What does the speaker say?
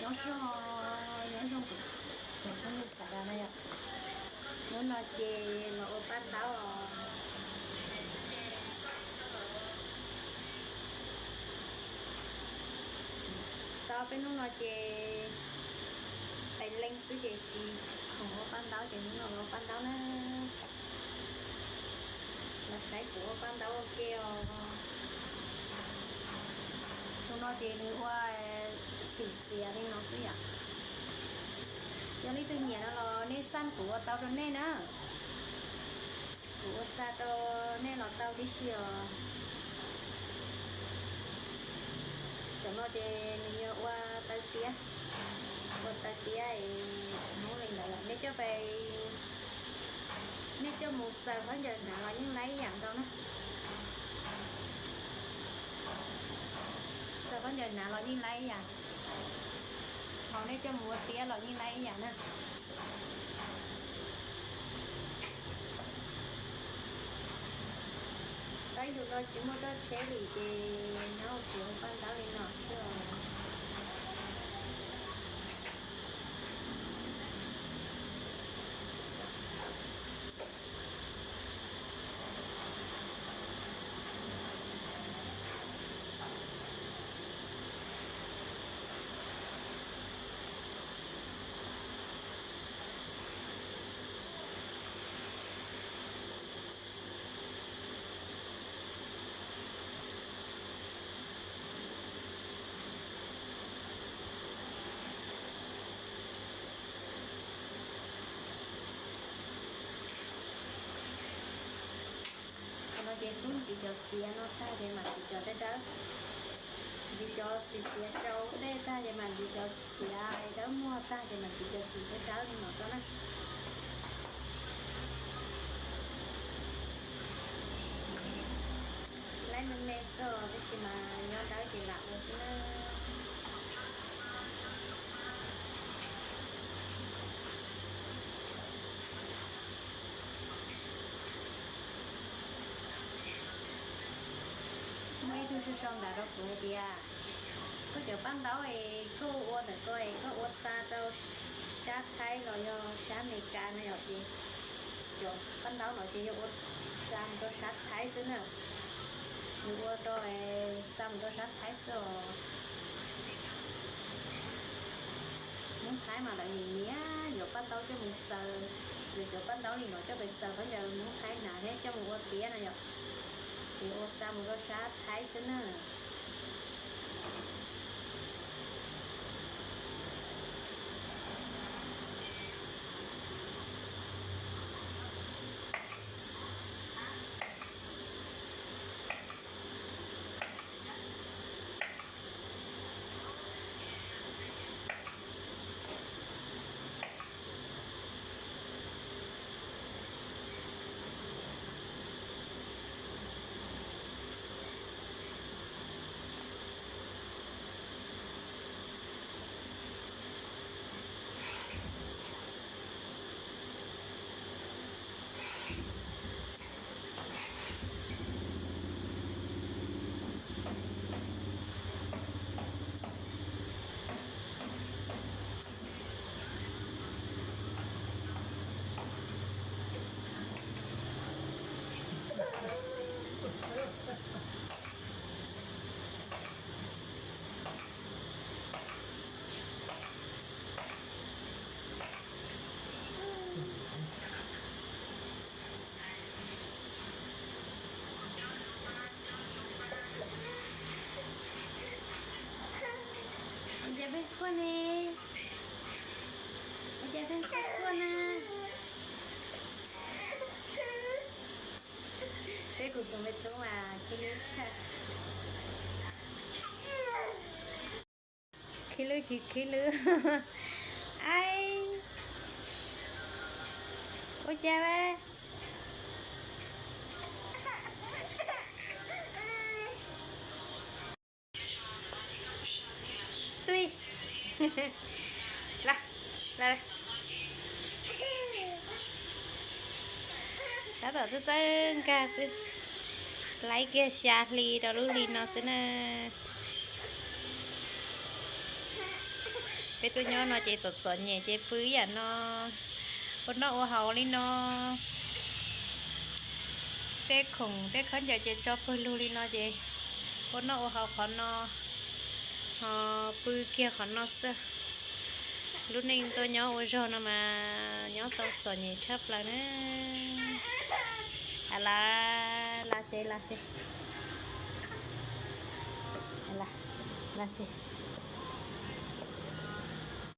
Nyob zoo, nyob zoo kuv cov phooj ywg sawv daws na yom. Hnub no ces los ua paj ntaub os. Tau peb hnub no ces pais leej xwb ces tsis khoom ua paj ntaub ces hnub no los ua paj ntaub na. Los saib kuv ua paj ntaub ua ke os. Tus no ces nws ua xim xiav li no xwb yom. Yog leej twg nyiam no los nej xaj kuv ua tau rau nej na. Kuv ua xa rau nej los tau tib si os. Cov no ces nws yog ua taw tiab, ua taw tiab es hnub li ntawd nej coj pais, nej coj mus xaws khaub ncaws hnav los yeej laib ib yam nkaus na. Xaws khaub ncaws hnav los yeej laib ib yam, ho nej coj mus ua tiab los yeej laib ib yam na. Tau ib ntus no tsis muaj roj tsheb li ces nyob hauv tsev ua paj ntaub li no xwb os. Qhov no ces xub ntxiv cov xiav no tag ces mam ntxiv cov dawb dawb. Ntxiv cov xim xiav rau ntej tag ces mam ntxiv cov xiav dawb muag tag ces mam ntxiv cov xim dawb dawb li no rau na. Laib me me xwb tab sis mas nyob dawb ces lam ua xwb na. Muaj ib tug sau sau ntawv rau kuv tias, koj cov paj ntaub es koj ua ntawm ko es koj ua xa rau sab Thaib los yog sab Amelikas no yom, ces cov paj ntaub no ces yog ua xa mus rau sab Thaib xwb na. Nws ua rau xa mus rau sab Thaib xwb os. Hmoob Thaib mas lawv nyiam nyiam yuav paj ntaub coj mus xaws, yuav cov paj ntaub li no coj pais xaws khaub ncaws Hmoob Thaib hnav thiab coj mus ua tiab no yom. Ces ua xa mus rau sab Thaib xwb na. Ua cas pheej quaj ne? Ua cas pheej quaj quaj na? Peb kuv tus me tub mas khib lwb tshaj. Khib lwb tsis khib lwb. Ai, ua cas a? Tui. La, la. Tab tom txawj txawj nkag xwb. Laib kiag xya hli rau lub hli no xwb na. Peb tuaj nyob no ces txom txom nyem ces pw ib yam no, ua noj ua haus li no. Tej khoom tej khaub ncaws ces tso pawg lug li no ces ua noj ua haus qhov no, ho pw kiag qhov no xwb. Lub neej tuaj nyob ua zog no mas nyob tau txom nyem tshaj plaws na. A la, la se la se, la se.